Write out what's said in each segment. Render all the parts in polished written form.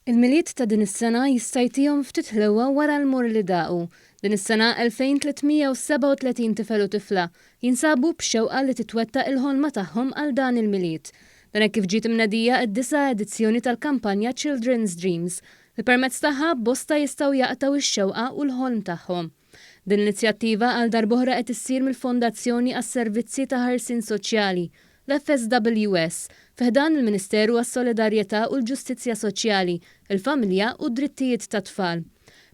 Il-Milied ta' din is-sena jista' jtihom ftit ħlewwa wara l-morr li daqu. Din is-sena 2,337 tifel u tifla jinsabu b'xewqa li titwettaq il-ħolma tagħhom għal dan il-Milied. Dan hekk kif ġiet imnedija d-disa' edizzjoni tal-kampanja Children's Dreams, li permezz tagħha bosta jistgħu jaqtgħu x-xewqa u l-ħolm tagħhom. Din l-inizjattiva għal darb'oħra qed issir mill-Fondazzjoni għas-Servizzi ta' Ħarsien Soċjali, l-FSWS, fi ħdan il-Ministeru għas-Solidarjetà u l-Ġustizzja Soċjali, il-Familja u d-Drittijiet tat-Tfal.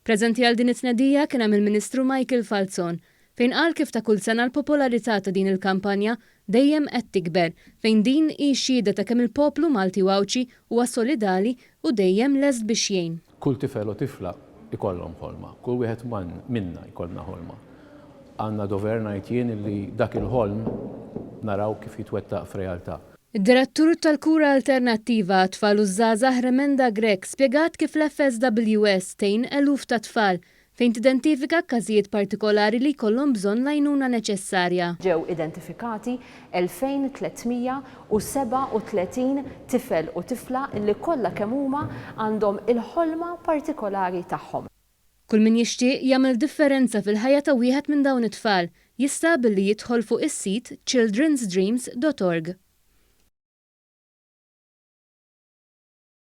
Preżenti għal din it-tnedija kien hemm il-Ministru Michael Falzon, fejn qal kif ta' kull sena l-popolarità ta' din il-kampanja dejjem qed tikber, fejn din hi xhieda ta' kemm il-poplu Malti u Għawdxi huwa solidali u dejjem lest biex jgħin. Kull tifel u tifla jkollhom ħolma, kull wieħed minna jkollna ħolma. Għandna dover ngħid jien li dak il-ħolm naraw kif jitwettaq f'realtà. Id-Direttur tal-Kura Alternattiva għat-Tfal u ż-Żgħażagħ Remenda Grech spjegat kif l-FSWS tgħin eluf ta' tfal fejn tidentifika każijiet partikolari li jkollhom bżonn l-għajnuna neċessarja. Ġew identifikati 2,337 tifel u tifla li kollha kemm huma għandhom il-ħolma partikolari tagħhom. Kull min jixtieq jagħmel differenza fil-ħajja ta' wieħed minn dawn it-tfal, jista' billi jidħol fuq is-sit childrensdreams dot org.